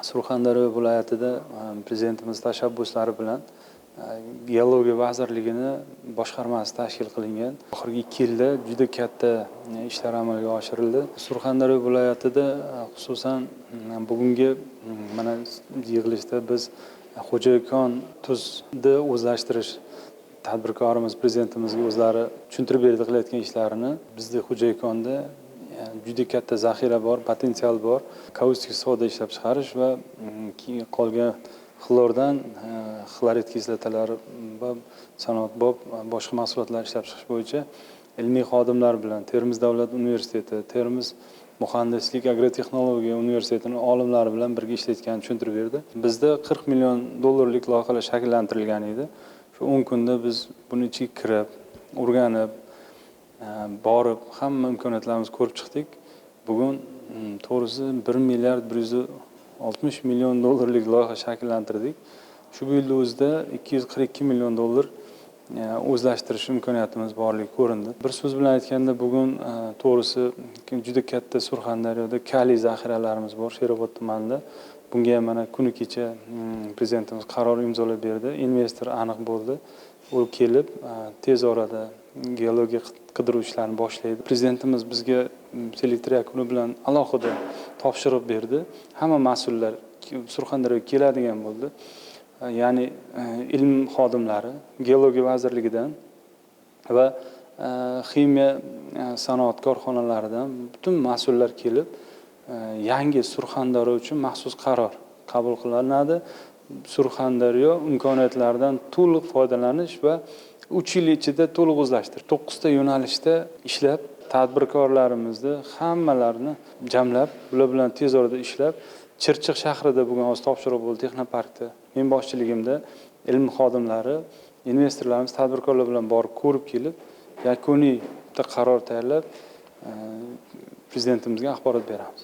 Surxondaryo viloyatida Prezidentimiz tashabbuslari bilan Geologiya vazirligini boshqarmasi tashkil qilingan. Oxirgi 2 yilda juda katta ishlar amalga oshirildi. Surxondaryo viloyatida, xususan, bugungi mana yig'ilishda biz Xo'jaykon tuzni o'zlashtirish, tadbirkorimiz Prezidentimizga o'zlari tushuntirib berdi qilayotgan ishlarini. Bizda Xo'jaykonda juda katta zaxira bor, potensial bor. Kaustik soda ishlab chiqarish va keyin qolgan xlordan xlorid kislotalari va sanoatbop boshqa mahsulotlar ishlab chiqish bo'yicha ilmiy xodimlar bilan Termiz davlat universiteti, Termiz muhandislik agrotexnologiya universitetining olimlari bilan birga ishlayotganini tushuntirib berdi. Bizda 40 million dollarlik loyihalar shakllantirilgan edi. Shu 10 kunda biz buni ichiga kirib, o'rganib, borib hamma imkoniyatlarimizni ko'rib chiqdik. Bugun, to'g'risi, 1 milliard 160 million dollarlik loyiha shakllantirdik. Shu yilni o'zida 242 million dollar o'zlashtirish imkoniyatimiz borligi ko'rindi. Bir so'z bilan aytganda, bugun, to'g'risi, juda katta Surxondaryoda kaliy zaxiralarimiz bor Sherobod tumanida. Bunga ham mana kuni kecha Prezidentimiz qaror imzolab berdi. Investor aniq bo'ldi. U kelib, tez orada geologiya qidiruv ishlarini boshlaydi. Prezidentimiz bizga selektor yakuni bilan alohida topshiriq berdi. Hamma mas'ullar Surxondaryoga keladigan bo'ldi. Ya'ni ilm xodimlari, Geologiya vazirligidan va ximiya sanoat korxonalaridan butun mas'ullar kelib, yangi Surxondaryo uchun maxsus qaror qabul qilinadi. Surxondaryo imkoniyatlaridan to'liq foydalanish va 3 yil ichida to'liq o'zlashtirish. 9 ta yo'nalishda ishlab, tadbirkorlarimizni hammalarini jamlab, ular bilan tez orada ishlab, Chirchiq shahrida bugun hozir topshiriq bo'ldi texnoparkda. Men boshchiligimda ilm xodimlari, investorlarimiz, tadbirkorlar bilan borib ko'rib kelib, yakuniy bitta qaror tayyorlab, Prezidentimizga axborot beramiz.